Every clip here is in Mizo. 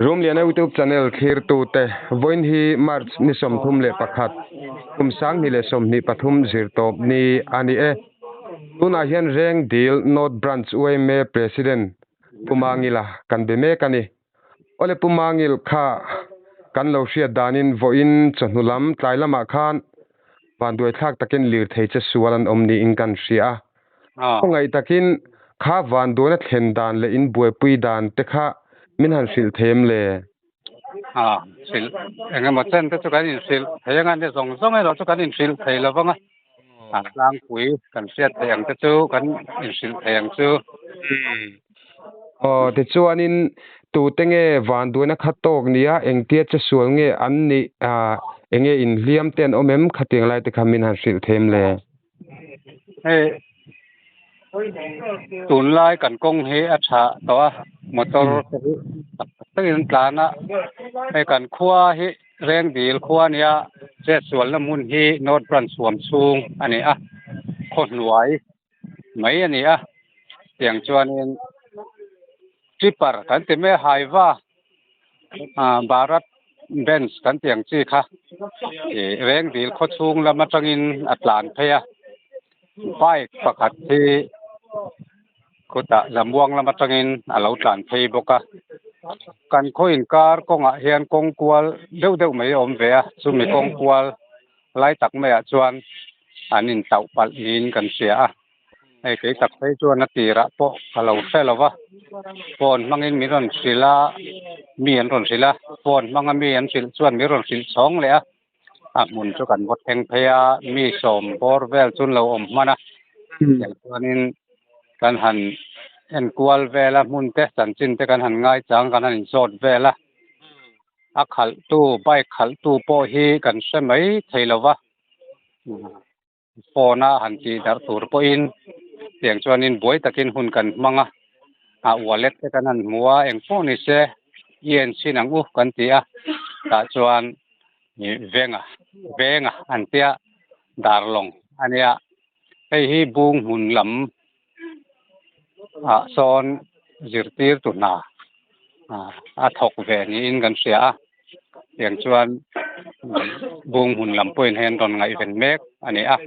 Rumliana YouTube channel thlirtute, vawiin hi March ni 31, kum 2023 zirtawp ni a ni e. Tunah hian Rengdil North Branch yma President Pu Mangila kan be mek a ni. Awle Pu Mangil kha kan lo hriat danin vawiin chawhnu lam tlai lamah khan vanduai thlak takin lirthei che sual an awm niin kan hria a. Khawngaih takin kha vanduaina thlen dan leh in buaipui dan te kha min han hrilh thei em le? A, hrilh eng emaw chen te chu kan inhrilh thei anga ni zawng zawng erawh chu kan inhrilh thei lo vang a. A tlangpui kan hriat theih ang te chu kan inhrilh thei ang chu. Aw tichuanin tute nge vanduaina kha tawk nia engtia che sual nge an nih ah enge inhliam te an awm em khatiang lai te kha min han hrilh thei em le? Hei tunlai kan kawng hi a tha tawh a motor te hi tak takin an tlan a hei kan khua hi Rengdil khua nia chetsualna hmun hi North Branch huam chhung a ni a, khaw hnuai mai a ni a, tiang chuanin Tipper kan ti mai a, Hyva ah Bharat Benz kan tih ang chi kha ih Rengdil khaw chhung lam atangin a tlan phei a, bike pakhat hi Khutah Zamuang lam atangin a lo tlan phei bawk a, kan khaw inkar kawngah hian kawng kual deuh deuh mai a awm ve a, chumi kawng kual lai tak maiah chuan an intauh palh niin kan hria a, hei kei tak phei chuan a tirah pawh ka lo hre lo va, phone hmangin min rawn hrilh a, mi an rawn hrilh a, phone hmanga mi an hrilh chuan min rawn hrilh chhawng leh a. A hmun chu kan va thleng phei a, mi sawm bawr vel chu an lo awm hman a, tiang chuanin kan han enkual vel a, hmun te chanchin te kan han ngaichang kan han inzawt vel a, a khalhtu bike khalhtu pawh hi kan hre mai thei lo va. Phone a han tih darh tur pawhin tiang chuanin buai takin hun kan hmang a, a wallet te kan han hmu a, eng pawh ni se i en chhin ang u kan ti a, tah chuan ih venga venga an tia darlawng a nia, hei hi bung hmun lam ah sawn zirtirtu hna a thawk ve niin kan hria a tiang chuan bung hmun lam pawhin hei an rawn ngaihven mek a ni a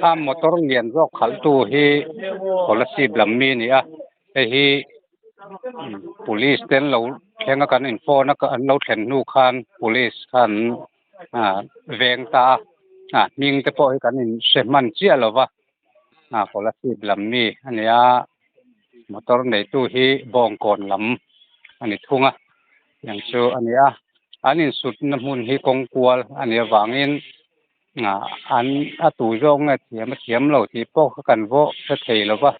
a motor lian zawk khalhtu hi scholarship lam mi a ni a hei hi police te an lo thleng a kan in phone a an lo thlen hnu khan police khan veng ta a hming te pawh hi kan in hre hman chiah lo va. A Kolasib lam mi a ni a, motor neitu hi Bawngkawn lam a ni thung a, tiang chu a ni a, an insutna hmun hi kawng kual a nih avangin an a tu zawk nge thiam a thiam lo tih pawh kha kan vawh hre thei lo va,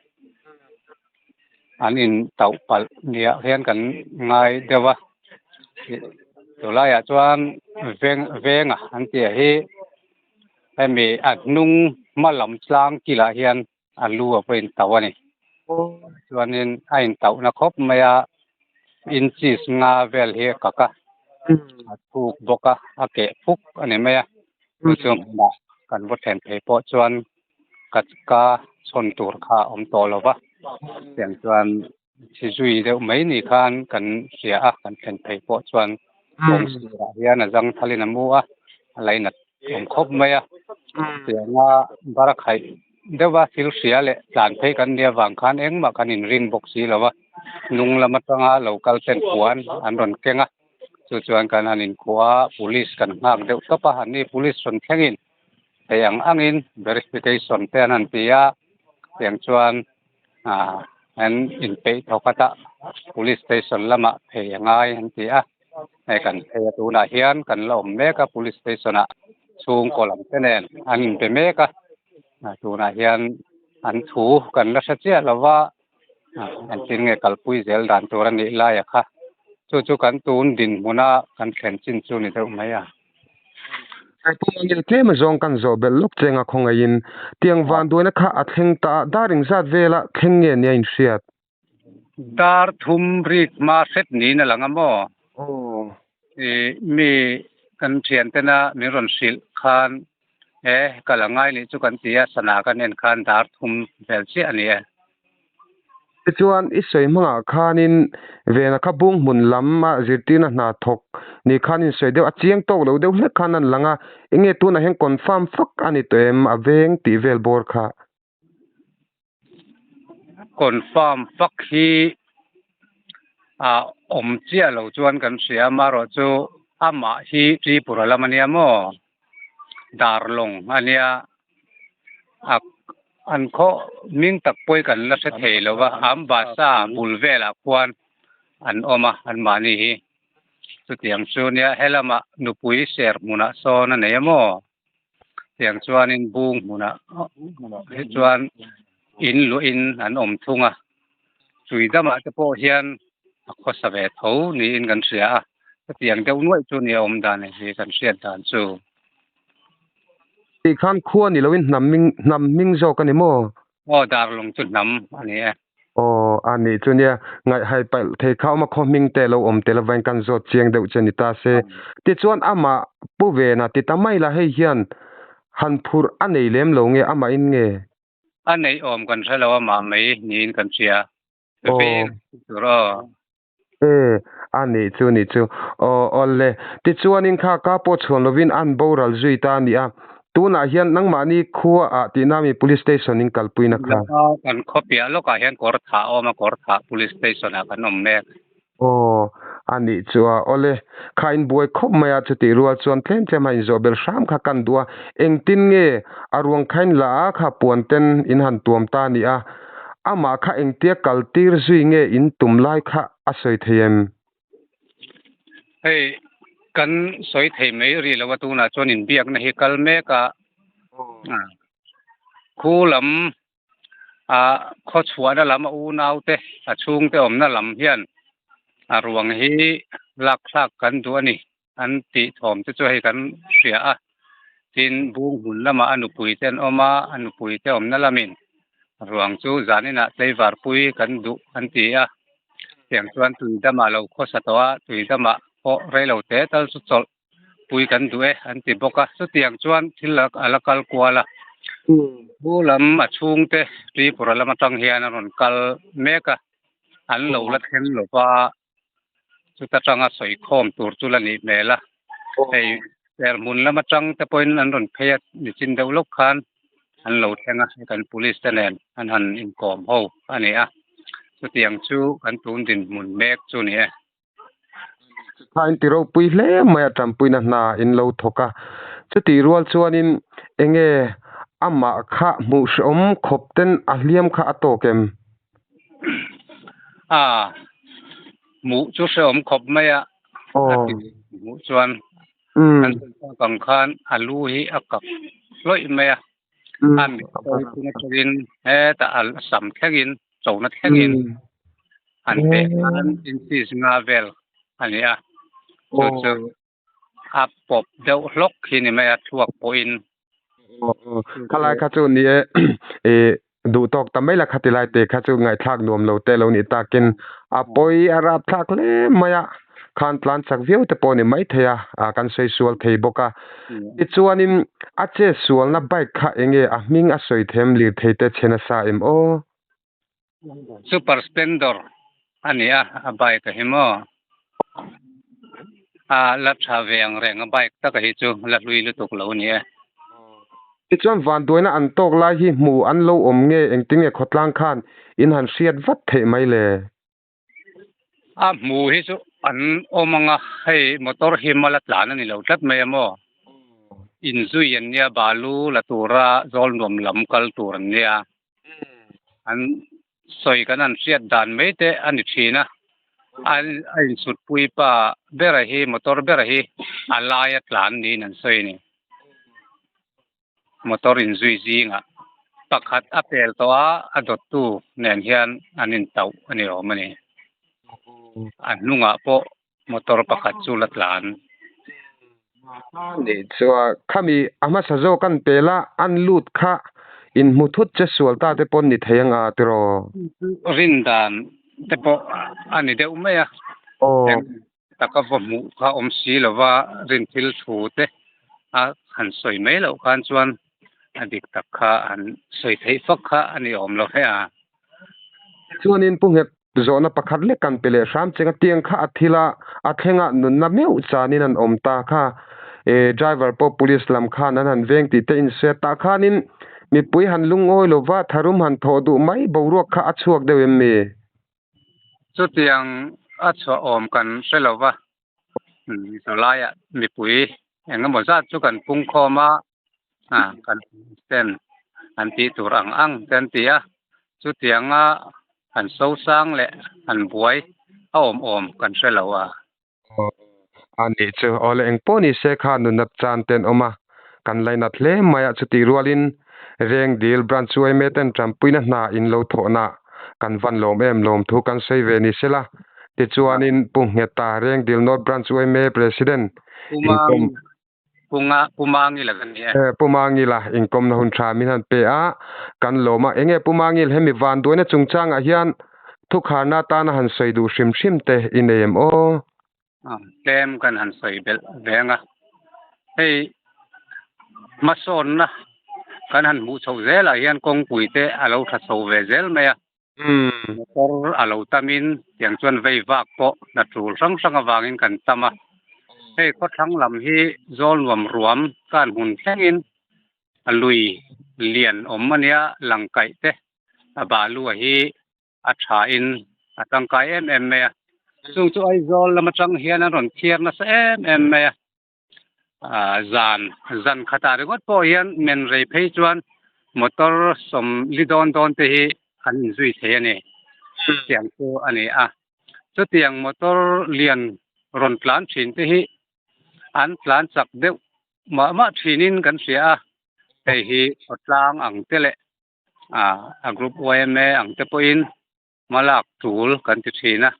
an intauh palh niah hian kan ngai deuh a, chulaiah chuan veng venga an tih hi. Hemi a hnung hma lam tlang kilah hian a lu a pawh intauh a ni. Chuanin a intauhna khawp mai a, inches nga vel hi a kak a, a thuk bawk a, a keh phuk a ni mai a. Chu chu hmunah kan va thlen phei pawh chuan ka ka chhawn tur kha a awm tawh lo va, tiang chuan chi zui deuh mai ni khan kan hria a, kan thlen phei pawh chuan kawng sirah hian a zang thalin a mu a, a lainat awm khawp mai a. Tianga barakhaih deuha thil hria leh tlan phei kan nia vang khan engmah kan inrin bawk si lo va, hnung lam atanga lo kal ten puan an rawn keng a, chu chuan kan han inkhuah a, police kan nghak deuh tawp a, anni police rawn thlengin thei ang angin verification te an han ti a, tiang chuan ah an inpeih thawk a tah police station lamah phei a ngai an ti a hei kan phei a tunah hian kan la awm mek a police station ah chhungkaw lam te nen an inbe mek a ah tunah hian an thu kan la hre chiah lo va ah engtin nge kalpui zel dan tur a nih lai a kha chu chu kan tun dinhmuna kan thlen chin chu ni deuh mai a. Saipum tlem azawng kan zawh belh lawk cheng a khawngaihin tiang vanduaina kha a thleng ta a, dar engzat vela thleng nge nia inhriat? Dar thum rik hma hret niin a lang a maw? Aw. Ih mi kan thian tena min rawn hrilh khan e kal a ngai nih chu kan ti a, sana kan en khan dar thum vel chiah a ni e. Tichuan, i sawi hmangah khanin Vena kha bung hmun lam a zirtirna hna thawk ni khan insawi deuh a chiang tawk lo deuh hlek khan an lang a, enge tunah hian confirm fak a ni tawh em a veng tih vel bawr kha. Confirm fak hi a awm chiah lo chuan kan hria amaherawh chu amah hi Tripura lam a nia maw? Darlawng a nia a an khaw hming tak pawh hi kan la hre thei lo va Ambassa bul velah khuan an awm a anmahni hi chutiang chu nia helamah nupui ser hmunah sawn a nei a maw tiang chuanin bung hmunah hi chuan in luahin an awm thung a chui damah te pawh hian a khawsa ve tho niin kan hria a hetiang deuh nuaih chu nia awm dan hi kan hriat dan chu. Tih khan khua ni loin hnam hming hnam hming zawk a ni maw? Aw darlawng chu hnam a ni e. Aw a nih chu nia ngaihhai paih thei kha awm a khaw hming te lo awm tel avain kan zawt chiang deuh che ni ta se. Tichuan amah Pu Vena ti ta mai la hei hian han phurh a nei lem lo nge amahin nge? A neih awm kan hre lo amah mai niin kan hria. Veng tur aw. E, a nih chu nih chu. Aw, awle. Tichuanin kha ka pawh chhuan lovin an boral zui ta a ni a. Tunah hian nangmahni khua ah tihna mi Police Station in kalpuina kha. Kan khaw piah lawkah hian kawr thah a awm a, kawr thah Police Station ah kan awm mek. Aw, a nih chu a. Awle, kha in buai khawp mai a, chutih rual chuan tlem tlem a inzawh belh hram kha kan duh a. Engtin nge a ruang khain la a kha puan ten in han tuam ta a ni a. Amah kha engtia kal tir zui nge in tum lai kha a sawi thei em? Hei, kan sawi thei mai rih lo a, tunah chuan inbiakna hi kal mek a, khu lam a khaw chhuahna lam a unaute a chhungte awmna lam hian a ruang hi lak thlak kan duh a ni. An tih thawm te chu hei kan hria a, tin bung hmun lamah a nupui te an awm a, a nupui te awmna lamin ruang chu zaninah tlaivar pui kan duh an ti a, tiang chuan tui damah lo khawsa tawh a, tui damah pawh reilo te tal chu chawlh pui kan duh e an ti bawk a, chutiang chuan thil a la kal kual a, chu lam a chhungte Tripura lam atang hian a rawn kal mek a, an lo la thleng lo va. Chuta tanga sawi khawm tur chu la nih hmel a, hei Serhmun lam atang te pawhin an rawn phei a, nichin deuh lawk khan an lo thleng a, kan police te nen an han inkawm ho a ni a, chutiang chu kan tun dinhmun mek chu ni e. Kha in ti ropui hle mai a, tanpuina hna in lo thawk a, chutih rual chuanin enge amah kha hmuh hrehawm khawp ten a hliam kha a tawk em? A hmuh chu hrehawm khawp mai a, a ti hmuh chuan kan sawi tak ang khan a lu hi a kap hlawih mai a, a mit sawi chung atangin hetah a sam thlengin chona thlengin an peh khan inches nga vel a ni a, chu chu a pawp deuh hlawk hi ni mai a thluak pawhin. Khalai kha chu ni e i duh tawk ta mai la khati lai te kha chu ngaihthlak nuam lo te lo nih takin a pawi a rap thlak hle mai a khan tlan chak viau te pawh ni mai thei a a kan sawi sual thei bawk a tichuanin a che sualna bike kha enge a hming a sawi them lirthei te chhe nasa em aw. Super Splendor a ni a, a bike a hi maw? A la tha ve ang reng a bike taka hi chu la hlui lutuk lo a ni e. Tichuan vanduaina an tawk lai hi hmu an lo awm nge engtinge khawtlang khan in han hriat vat theih mai le? A hmu hi chu an awm ang a, hei motor hi mala tlan a ni lo tlat mai a maw? Inzui an nia balu la tura zawl nuam lam kal tur an nia. An sawi kan an hriat dan mai te a ni thin a, a insutpui pa bera hi motor bera hi a laia tlan niin an sawi a ni. Motor inzui zingah pakhat a pel tawh a, a dawttu nen hian an intauh a ni awm a ni. A hnungah pawh motor pakhat chu la tlan. Nih chuan khami a hmasa zawk an pel a, an lut kha inhmu thut che sual ta te pawn ni thei anga tiraw? Rin dan te pawh a ni deuh mai a. Aw. Taka va hmuh kha awm si lova rin thil thu te a han sawi mai loh khan chuan a dik tak kha han sawi theih fak kha a ni awm lo hle a. Chuanin Pu Nghet zawhna pakhat lek kan pe leh hram cheng a, tiang kha a thil a, a thleng a, nunna meuh chanin an awm ta kha. E, driver pawh police lam khan an han veng tih te insawi a, tah khanin mipui han lungawi lo va, tharum han thawh duh mai boruak kha a chhuak deuh em mi? Chutiang a chhuah awm kan hre lo va, chulaiah mipui eng emaw zat chu kan pungkhawm a, kan ten an tih tur ang ang te an ti a, chutianga han sosang leh han buai a awm awm kan hre lo a. A nih chu, awle engpawh ni se kha nunat chan te an awm a, kan lainat hle mai a, chutih rualin Rengdil Branch yma ten tanpuina hna in lo thawhna kan van lawm em lawm thu kan sawi ve ni sela, tichuanin Pu Ngheta Rengdil North Branch yma President inkawm. Punga, Pu Mangila ka ni e. Pu Mangila, inkawmna hun tha min han pe a, kan lawm a. Enge Pu Mangil, hemi vanduaina chungchangah hian thukharna atana han sawi duh hrim hrim te i nei em aw? Tlem kan han sawi belh veng a. Hei hmasawnna kan han hmuh chhoh zelah hian kawngpui te a lo tha chho ve zel mai a. Motor a lo tamin tiang chuan vei vak pawh hna tul hrang hrang avangin kan tam a. Hei khawthlang lam hi zawl nuam ruam kan hun thlengin a lui lian awm a nia lang kaih te a balu a hi a thain a tangkai em em mai a. Chung chu Aizawl lam atang hian an rawn thiar nasa em em mai a. Zan zan khatah ringawt pawh hian men rei phei chuan motor sawm li dawn dawn te hi an inzui thei a ni. Chutiang chu a ni a. Chutiang motor lian rawn tlan thin te hi an tlan chak deuh mah mah thinin kan hria a. Hei hi khawtlang ang te leh a group yma ang te pawhin hma lak tul kan ti thin a,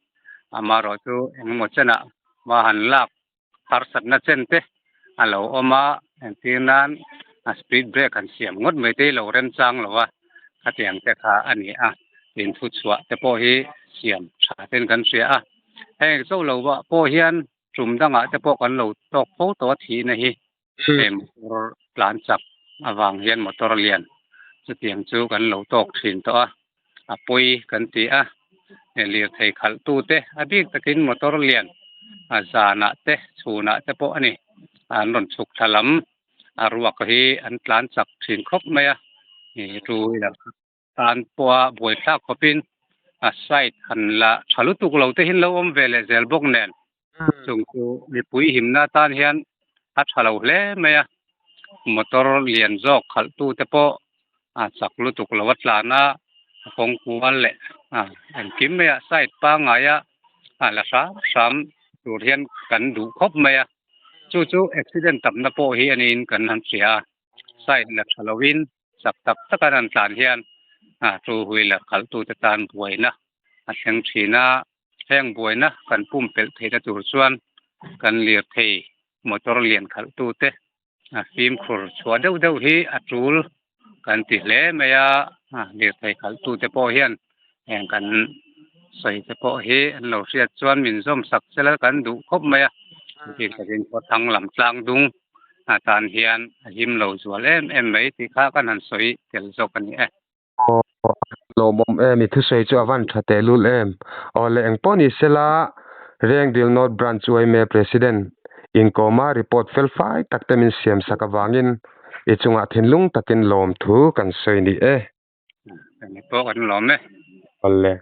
amaherawh chu engemaw chenah hma han lak harsatna chen te a lo awm a, entir nan a speed break han siam ngawt mai te hi lo remchang lo a, khatiang te kha a ni a, tin thuchhuah te pawh hi siam tha ten kan hria a, heng chauh lo ah pawh hian tum dangah te pawh kan lo tawk fo tawh a thihna hi hei motor tlan chak avang hian motor lian chutiang chu kan lo tawk thin tawh a a pawi kan ti a hei lirthei khalh tu te a bik takin motor lian a zanah te chhunah te pawh a ni an rawn chhuk thla lam a ruak hi an tlan chak thin khawp mai a ih two wheeler tan pawha buaithlak khawpin a side han la tha lutuk lo te hian lo awm ve leh zel bawk nen chung chu mipui himna atan hian a tha lo hle mai a motor lian zawk khalh tu te pawh a chak lutuk lo a tlan a a kawng kual leh a engkim mai a side pangngai a a la hram hram tur hian kan duh khawp mai a chu chu accident tamna pawh hi a niin kan han hria a side la tha lovin. Chak tak tak an han tlan hian two wheeler khalhtute tan buaina a thleng thin a, heng buaina kan pumpelh theihna tur chuan kan lirthei motor lian khalhtute fimkhur chhuah deuh deuh hi a tul kan ti hle mai a, lirthei khalhtute pawh hian heng kan sawi te pawh hi an lo hriat chuan min zawm sak sela kan duh khawp mai a, bik takin khawthlang lam tlang dung. A tan hian a him lo zual em em mai tih kha kan han sawi tel zawk a ni e. Aw lawmawm em i thusawi chu a van tha tehlul em. Aw le engpawh ni sela Rengdil North Branch yma President inkawma report fel fai tak te min siam sak avangin i chungah thinlung takin lawmthu kan sawi ni e. Engpawh kan lawm e. Awle.